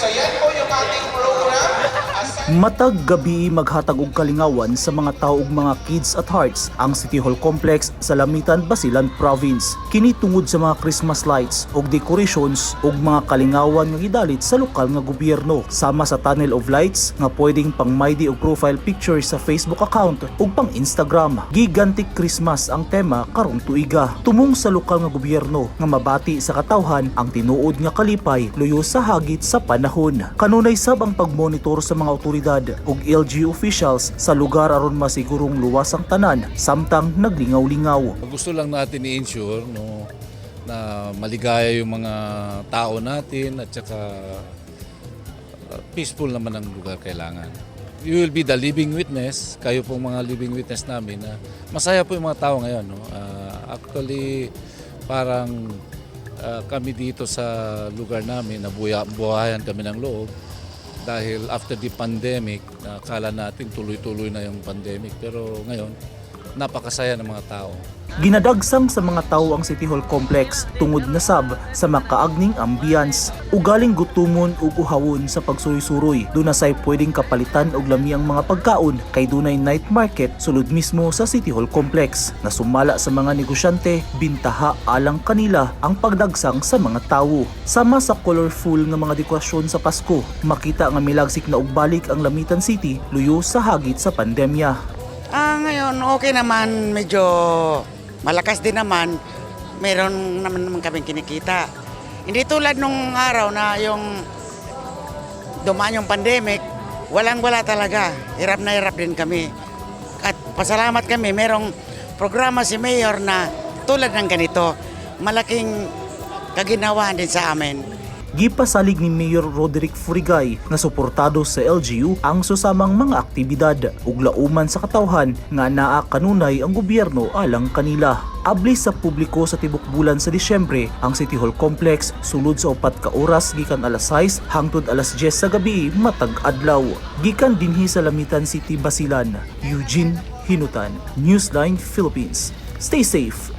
So yan po yung ating program. Matag gabi, maghatag og kalingawan sa mga tao ug mga kids at hearts ang City Hall Complex sa Lamitan, Basilan Province. Kini tungod sa mga Christmas lights ug decorations ug mga kalingawan nga gidalit sa lokal nga gobyerno, sama sa Tunnel of Lights nga pwedeng pangmaydi og profile picture sa Facebook account ug pang Instagram. Gigantic Christmas ang tema karong tuiga. Tumong sa lokal nga gobyerno nga mabati sa katawhan ang tinuod nga kalipay luyo sa hagit sa panahon. Kanunay sab ang pagmonitor sa mga otoridad ug LGU officials sa lugar aron masigurong luwas ang tanan samtang naglingaw-lingaw. Gusto lang natin i-ensure, no, na maligaya yung mga tao natin at saka peaceful naman ang lugar kailangan. You will be the living witness, kayo pong mga living witness namin na masaya po yung mga tao ngayon. No? Actually, parang kami dito sa lugar namin, nabuhayan kami ng loob dahil after the pandemic, akala natin tuloy-tuloy na yung pandemic. Pero ngayon, napakasaya ng mga tao. Ginadagsang sa mga tao ang City Hall Complex tungod na sab sa makaagning ambience. Ugaling gutumon ug uhawon sa pagsuroy-suroy. Duna say pwedeng kapalitan og lami ang mga pagkaon kay dunay night market sulod mismo sa City Hall Complex. Nasumala sa mga negosyante, bintaha alang kanila ang pagdagsang sa mga tawo. Sama sa colorful nga mga dekorasyon sa Pasko, makita nga milagsik na og balik ang Lamitan City luyo sa hagit sa pandemya. Ngayon, okay naman. Medyo malakas din naman. Meron naman naman kaming kinikita. Hindi tulad nung araw na yung dumaan yung pandemic, walang-wala talaga. Hirap na hirap din kami. At pasalamat kami, merong programa si Mayor na tulad ng ganito. Malaking kaginawaan din sa amin. Gipasalig ni Mayor Roderick Furigay nga suportado sa LGU ang susamang mga aktibidad ug lauman sa katawhan nga naa kanunay ang gobyerno alang kanila. Abli sa publiko sa tibok bulan sa Disyembre ang City Hall Complex sulod sa 4 ka oras gikan alas 6 hangtod alas 10 sa gabi matag adlaw. Gikan dinhi sa Lamitan City, Basilan, Eugene Hinutan, Newsline Philippines. Stay safe.